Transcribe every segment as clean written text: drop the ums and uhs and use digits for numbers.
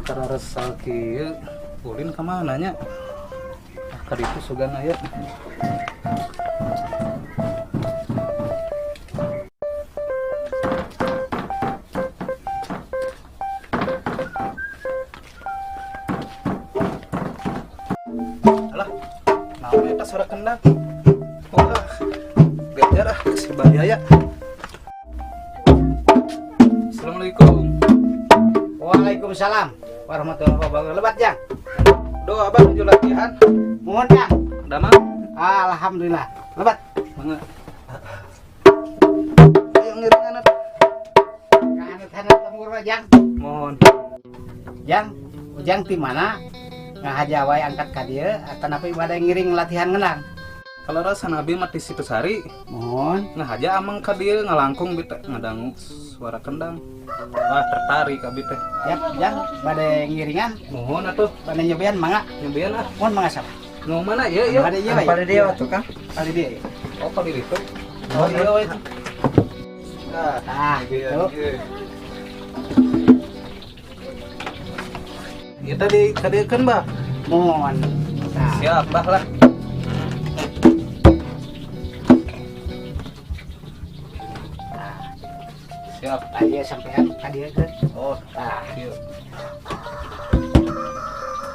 Kararesal kieu ulin ka mana nya? Ah, ka ditu sugan aya. Alah, naon eta suara kendang? Wah, gajar ah si bahaya. Assalamualaikum. Waalaikumsalam warahmatullahi wabarakatuh. Lebat, Jang. Duh, abah nuju latihan. Mohon, Jang. Damang. Alhamdulillah. Lebat. Mangga. Ayo ngiringan atuh. Ngahanut-hanut lembur mah, Jang. Mohon. Jang, Ujang ti mana? Ngahaja wae angkat ka dieu atanapi bade ngiring latihan ngendang. Kalau rasa nabi mah ti situ sari, Mohon. ngahaja amang ka dieu ngalangkung bi teh ngadangu suara kendang. Wah, tertarik abi teh. Ya, Jang, bade ngiringan, Mohon atuh, bade nyobian mangga. Nyobian ah. Mohon mangga sama. Nu mana ieu ieu? Bade ieu we. Pada dia waktu kan? Bade dieu. Oh, kali itu. Oh, iya we. Nah, Tah, nyobian gitu. Ieu. Ieu tadi kadiekeun, Bah. Mohon. Tah. Siap, Bah lah. Siap. Tah ieu sampean ka dieu keun. Oh, Tah. ieu.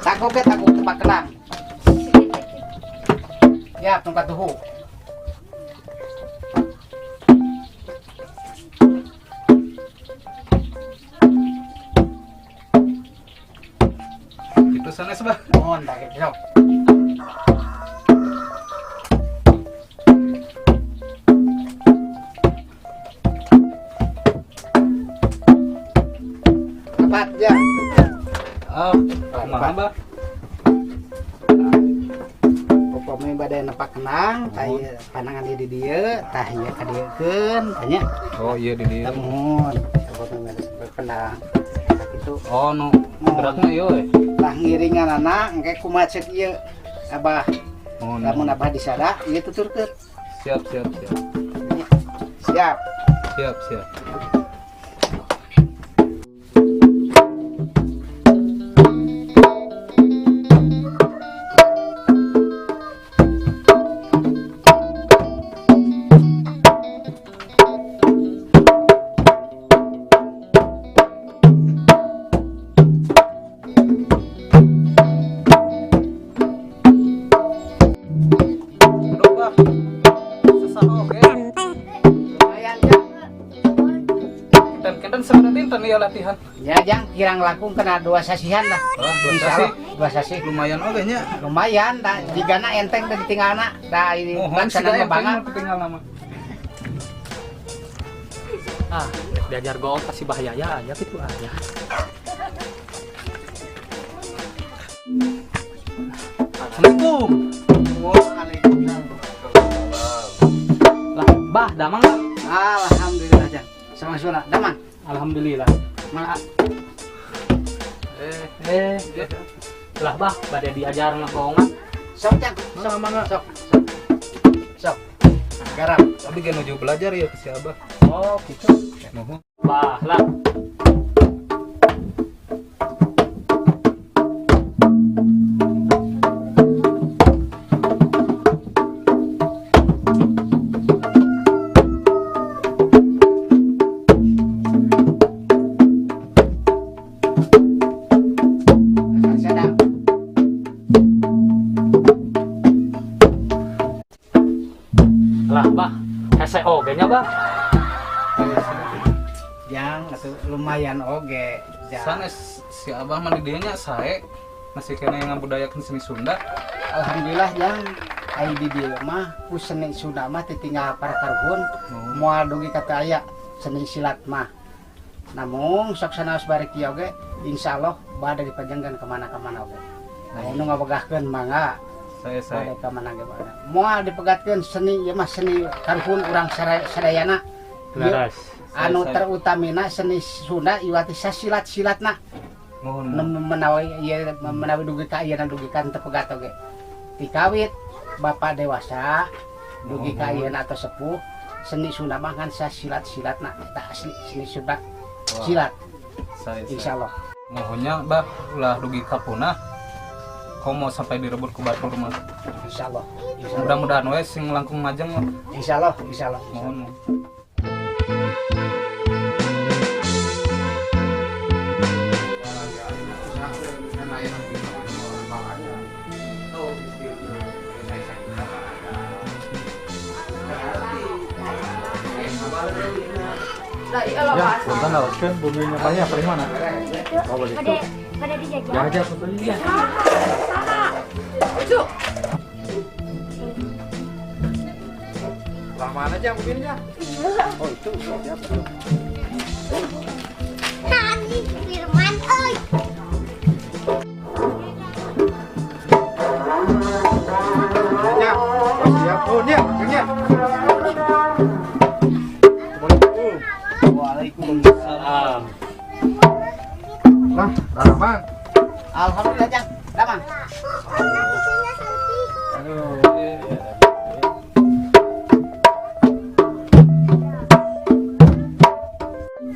Takok ge takok tempat kendang. Ya, tongkat tuhu. Itu sanes, Bah. Mohon tak gitu. Sok. Tepat ya. Ah, kumaha, Bah? Upami bade nepak kendang, tah ieu panangan di dieu, tah ieu ka dieukeun, tanya. Oh, iya di dieu. Tah mohon, upami bade nepak kendang. Itu Oh, nu gerakna ieu we. Tah ngiringanana engke kumaha ceuk ieu Abah. Oh, Lamun Abah disada, ieu tuturkeun. Siap, siap, siap. Siap. Siap, siap. Aduh, Bah. Sesah oge. Lumayan, Jang. Kinten-kinten sabaraha dinten ieu latihan? Ya, Jang, kirang langkung kena 2 sasihan lah. Wah, 2 Insya sasi. Allah, 2 sasi. Lumayan oge nya. Lumayan, dah jigana enteng da ditinggalna. Da ini Mohon laksana siga mah bangga. enteng tinggal lama. Ah, rek diajar goong kasih bahaya ya aya kitu aya. Assalamualaikum. Waalaikumsalam. Lah, Bah, damang lah. Alhamdulillah, Jang. Sama suna, damang. Alhamdulillah. Mangga. Eh, Eh, lah Bah, bade diajar ngagoongan. Sok, Jang. Mangga, mangga. Sok. Sok. Sok. Garap. Abi ge nuju belajar ya ke si Abah. Oh, gitu. Mohon. Bah, lah. Asal sadar. Lah, Bah. Hese oge nya, Bah. Jang, atuh lumayan oge. Jang. Sanes si Abah mah di dieu nya sae masih kena yang ngabudayakeun seni Sunda. Alhamdulillah, Jang. Ai di dieu mah ku seni Sunda mah titinggal para karuhun. Moal dugi ka teu aya seni silat mah. Namun sok sanaos bari kieu oge insyaallah bade dipanjangkeun kemana-kemana oge. Aya nu ngawegahkeun mangga Saya bade ka mana ge bade. Moal dipegatkeun seni ieu mah seni karuhun urang sadayana. Ieu Leres. anu Saya- terutamina seni Sunda iwati sasilat-silatna. Mohon. Nu menawi ieu menawi dugi ka ayeuna dugi ka teu pegat oge. Tikawit bapak dewasa dugi ka ayeuna atau sepuh seni Sunda mah ngan sasilat-silatna eta asli seni Sunda Wah. silat Saya insyaallah. Mohonnya bah ulah dugi ka punah. Komo sampai direbut ku batur mah. Insyaallah. Mudah-mudahan we sing langkung majeng lah. Insyaallah, insyaallah. Mohon. Ya, punten haruskan buminya banyak dari mana? Oh, begitu. Pada dijajah. Jajah sebetulnya. Lucu. Lah mana aja buminya? Oh, itu siapa tuh? Nani Firman euy. Ya, siap. Oh, dia, ya. Waalaikumsalam. Nah, Damang. Alhamdulillah, Jang. Damang. Aduh.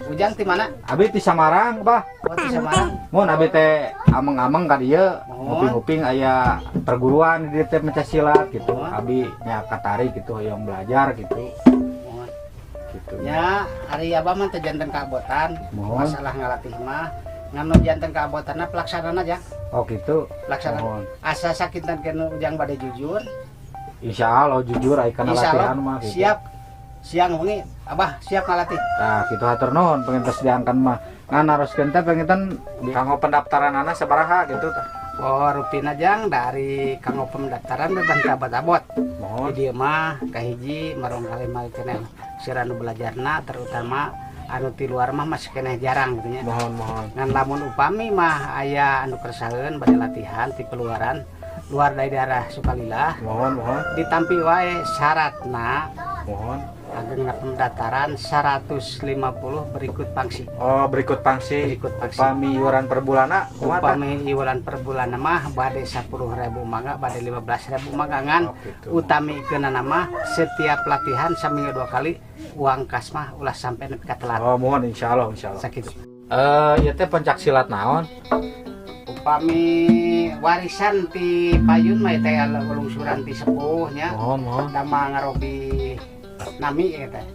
Ujang di mana? Abi di Samarang, Bah. Oh, di Samarang. Mun abi teh ameng-ameng ka dieu, nguping-nguping aya perguruan di dieu teh pencak silat gitu. Abi nya katarik gitu hoyong belajar gitu. Gitu. Ya, ari abah mah teu janten kaabotan. Masalah ngalatih mah ngan nu janten kaabotanna pelaksanaan aja. Oh gitu. Pelaksanaan. Asa sakinten kenu ujang bade jujur. Insyaallah jujur ai kana latihan mah gitu. Siap. Siang wengi abah siap ngalatih. Nah, kitu hatur nuhun pengen tos diangkan mah. Ngan naroskeun teh pengen kanggo pendaftaranana sabaraha gitu tah. Oh, rutina jang dari kanggo pendaftaran bebas abot-abot. Mohon. Di dieu mah kahiji marong kali mah keneh sira nu belajarna terutama anu ti luar mah masih keneh jarang gitu nya. Mohon mohon. Ngan lamun upami mah aya anu kersaeun bade latihan ti keluaran luar dari daerah Sukalilah. Mohon mohon. Ditampi wae syaratna. Mohon. Ageng pendaftaran 150 berikut pangsi. Oh, berikut pangsi. Berikut pangsi. Upami iuran per bulanna kumaha? Upami iuran per bulanna mah bade 10.000 mangga, bade 15.000 mangga ngan. Oh, gitu. Utami ikeunana mah setiap latihan saminggu 2 kali uang kas mah ulah sampai nepi ka telat. Oh, mohon insyaallah insyaallah. Sakitu. Ieu teh pencak silat naon? Upami warisan ti payun mah teh lungsuran ti sepuh nya. Mohon mohon. Dama ngarobi nami ya teh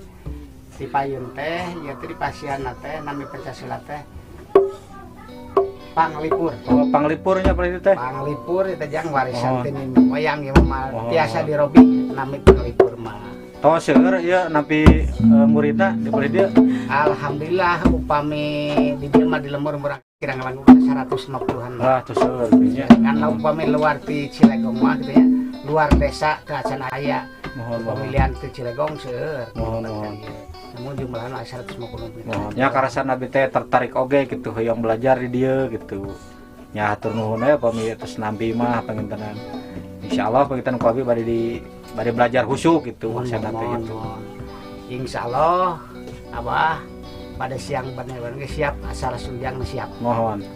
di payun teh ya teh di pasian teh nami pencak silat teh panglipur. Oh, panglipurnya apa itu teh? Panglipur itu jang warisan teh wayang ya mah tiasa dirobi nami panglipur mah. Tos seueur ieu nampi muridna di boleh dia. Alhamdulillah upami di dieu mah di lembur murah kira ngalangkung 150-an. Lah tos seueur nya. Ngan upami luar ti Cilegong mah gitu ya. Luar desa ke acan aya. Mohon pemilihan ke Cilegong seueur. Mohon mohon. Namun jumlahna 150. Mohon. Nya karasan abi teh tertarik oge gitu hoyong belajar di dieu gitu. Nya hatur nuhun we pami tos nampi mah pangintenan. Insyaallah panginten ku abi bade di bade belajar khusyuk gitu maksudna teh gitu. Insyaallah abah pada siang bener-bener siap asal sujang siap. Mohon.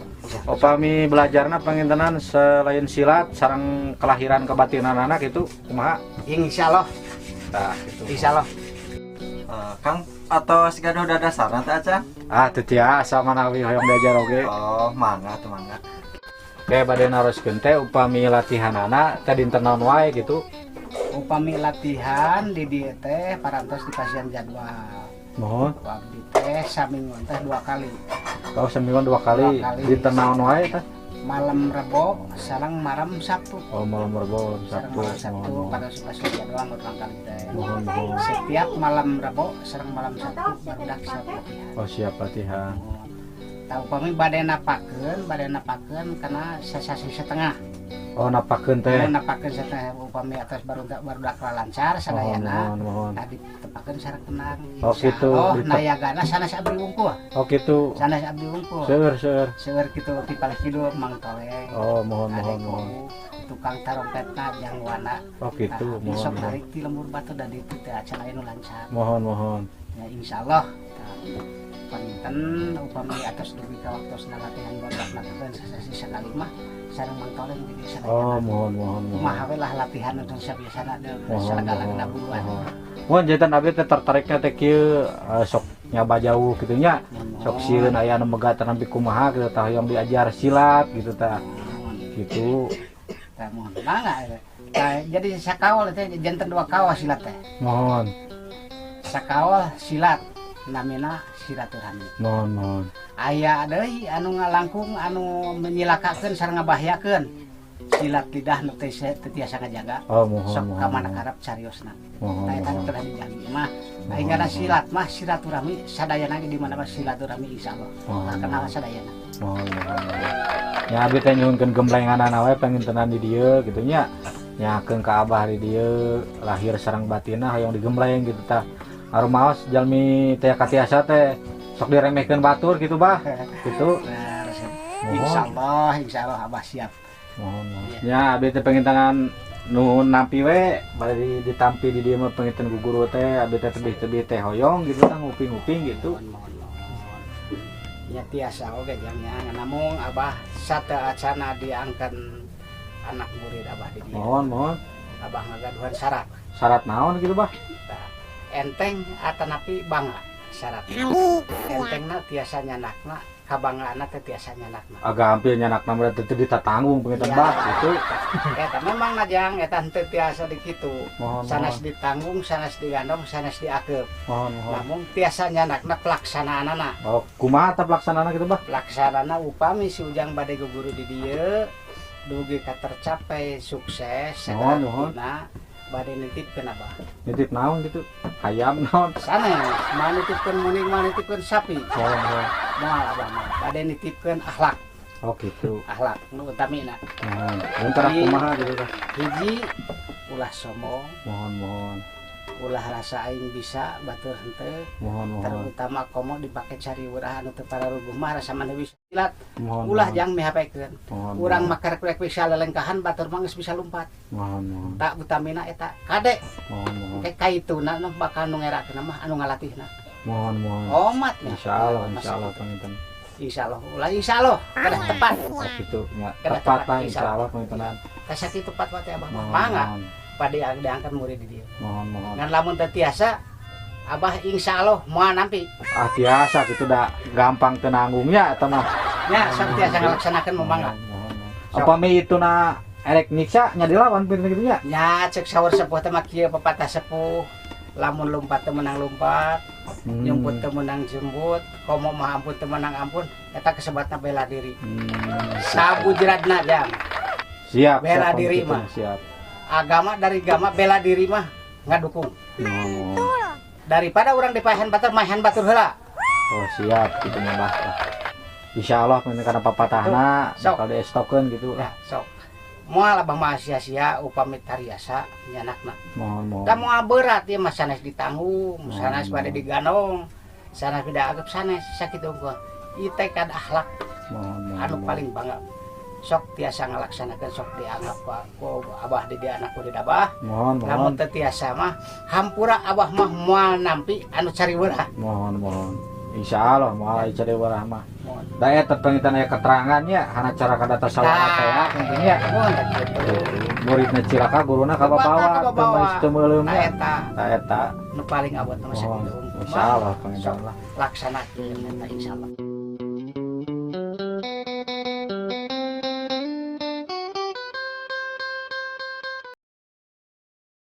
Upami belajarna pangintenan selain silat sareng kelahiran kebatinan anak itu kumaha? Insyaallah. Tah gitu. Insyaallah. Kang atau sigaduh dadasarna teh acan? Ah teu tiasa manawi hoyong diajar oge. Oh, mangga tuh mangga. Oke, bade naroskeun teh upami latihanana teh dinten naon wae gitu. Upami latihan di dieu teh parantos di pasian jadwal. Mohon. Abdi teh samingguan teh 2 kali. Oh, seminggu 2 kali. Dinten naon wae teh? Malam Rebo sareng malam Sabtu. Oh, malam Rebo, malam Sabtu. Malam Sabtu pada pasian jadwal urang kali teh. Mohon, mohon. Setiap malam Rebo sareng malam Sabtu barudak siap latihan. Oh, siap latihan. Tah upami bade napakeun kana sasasi setengah. Oh, napakeun teh. Oh, napakeun setengah upami atas barudak lancar sadayana. Mohon, mohon. Tadi tepakeun sareng tenang. Oh, gitu. Oh, nayagana sanes abdi wungkul. Oh, gitu. Sanes abdi wungkul. Seueur, seueur. Seueur kitu ti palih kidul Mang Toleng. Oh, mohon, mohon, mohon. Tukang tarompetna jang wana. Oh, gitu. Mohon. Sok narik ti lembur batu da ditu teh acan aya nu lancar. Mohon, mohon. Ya insyaallah. Panginten upami atas dugi ka waktosna latihan barudak napakeun sasasi sakali mah sareng Mang Toleng di desa. Oh, mohon mohon mohon. Mah we lah latihan nu sabiasana salagalagna buruan. Mohon jantan abi teh tertarikna teh kieu sok nyaba jauh kitu nya. Sok sieun aya anu megatan sampai kumaha gitu tah, hoyong diajar silat gitu tah. Gitu. Tah, mohon mangga. Tah, jadi sakawal teh janten dua kawal silat teh. Mohon. Sakawal silat namina silaturahmi. Mohon, mohon. Aya deui anu ngalangkung anu menyilakakeun sareng ngabahayakeun. Silat lidah nu teu teu tiasa ngajaga. Oh, mohon, Sok mohon. ka mana karep cariosna. Mohon, Nah, eta mohon. telah dijami mah. Ai ngana silat mah silaturahmi sadayana ge di mana mah silaturahmi, insyaallah. Mohon, Kenal mohon. sadayana. Mohon, mohon, mohon. Ya, abdi teh nyuhunkeun gemblenganana we pangintenan di dieu gitu nya. Nyakeun ka abah di dieu lahir sareng batinna hoyong digembleng gitu tah. Arumaos jalmi teh katiasa teh sok diremehkeun batur gitu, Bah. Gitu. Nah, Mohon. insyaallah, insyaallah Abah siap. Mohon, mohon. Ya, abdi teh pangintenan nuhun nampi we bade ditampi di dieu mah panginten ku guru teh, abdi teh tebih-tebih teh hoyong gitu tah, nguping-nguping gitu. Mohon, mohon, mohon. Ya, tiasa oge jangnya, namung Abah sateuacana diangkan anak murid Abah di dieu. Mohon, mohon. Abah ngagaduhan syarat. Syarat naon gitu, Bah? Tah, enteng atanapi bangga syarat. Entengna tiasa nyanakna, kabanggaanna teh tiasa nyanakna. Agak hampir nyanakna berarti teu ditatanggung panginten, Ya. Bah, gitu. Eta memang najang eta henteu tiasa dikitu. Mohon, Sanes mohon. ditanggung, sanes digandong, sanes diakep. Mohon, mohon. Namun tiasa nyanakna pelaksanaanana. Oh, kumaha tah pelaksanaanna gitu, Bah? Pelaksanaanna upami si Ujang bade guru di dieu dugi ka tercapai sukses Mohon, mohon. segala bade nitipkeun Abah. Nitip naon gitu? Hayam naon? Sanes, moal nitipkeun muning, moal nitipkeun sapi. Mohon, mohon. Moal, Abah mah bade nitipkeun akhlak. Oh, gitu. Akhlak nu utamina. Mohon. Mun kumaha gitu tah? Hiji, ulah sombong. Mohon, mohon. Ulah rasa aing bisa, batur henteu. Mohon, mohon. Terutama komo dipake cariweuh anu teu pararuguh mah rasa maneh bisa silat. Mohon. Ulah mohon. jang mihapekeun. Mohon. Urang mohon. mah karek bisa lelengkahan, batur mah geus bisa lumpat. Mohon, mohon. Tak utamina eta kade. Mohon, mohon. Ke kaituna nu bakal nu ngerakeun mah anu ngalatihna. Mohon, mohon. Omat nya. Insyaallah, insyaallah panginten. Insyaallah, ulah, insyaallah kedah tepat. Oh, gitu nya. Kedah Tepat tepat, lah insyaallah. insyaallah pangintenan. Tah, sakitu patwa teh Abah mah. Mohon, Mangga mohon. pada diangkat murid di dieu. Mohon, mohon. Ngan lamun teu tiasa, Abah insyaallah moal nampi. Ah, tiasa gitu da, gampang teu nanggungnya eta mah. Nya, sok tiasa ngalaksanakeun mah mangga. Mohon, mohon, mohon. Sok. Upami itu na erek nyiksa nya dilawan pintu gitu nya. Nya, cek saur sepuh teh mah kieu, pepatah sepuh, lamun lumpat teu meunang lumpat, nyumput teu meunang jemput, komo mah ampun teu meunang ampun, eta kesebatna bela diri. Sabujeradna jang. Siap, Bela siap, diri gitu, mah. Siap. Agama dari agama bela diri mah ngadukung. Mohon, mohon. Daripada urang dipaehan batur, maehan batur heula. Oh, siap gitu nya, Bah. Insyaallah karena papatahna Sok. bakal diestokeun gitu. Ya, sok. Moal Abah mah sia-sia upami tariasa nyanakna. Mohon, mohon. Da moal berat ieu mah, sanes ditanggung, sanes bade digandong, sanes beda agep, sanes sakitu unggul. Ieu teh kad akhlak Mohon, mohon. anu mohon. paling bangga. Sok tiasa ngalaksanakeun, sok dianggap ku Abah di dia anak murid Abah. Mohon, mohon. Lamun teu tiasa mah hampura, Abah mah moal nampi anu cariweuh. Mohon, mohon. Insyaallah moal cari warah mah. Mohon. Da eta panginten aya keterangannya hana cara kada tasawuf teh ya penting ya. Mohon tah kitu. Muridna cilaka, guruna kababawa, teu meus teu meuleum Nah, nya. eta Tah eta. nu paling abot mah Mohon. sakitu unggul. Insyaallah panginten lah. Laksanakeun eta insyaallah.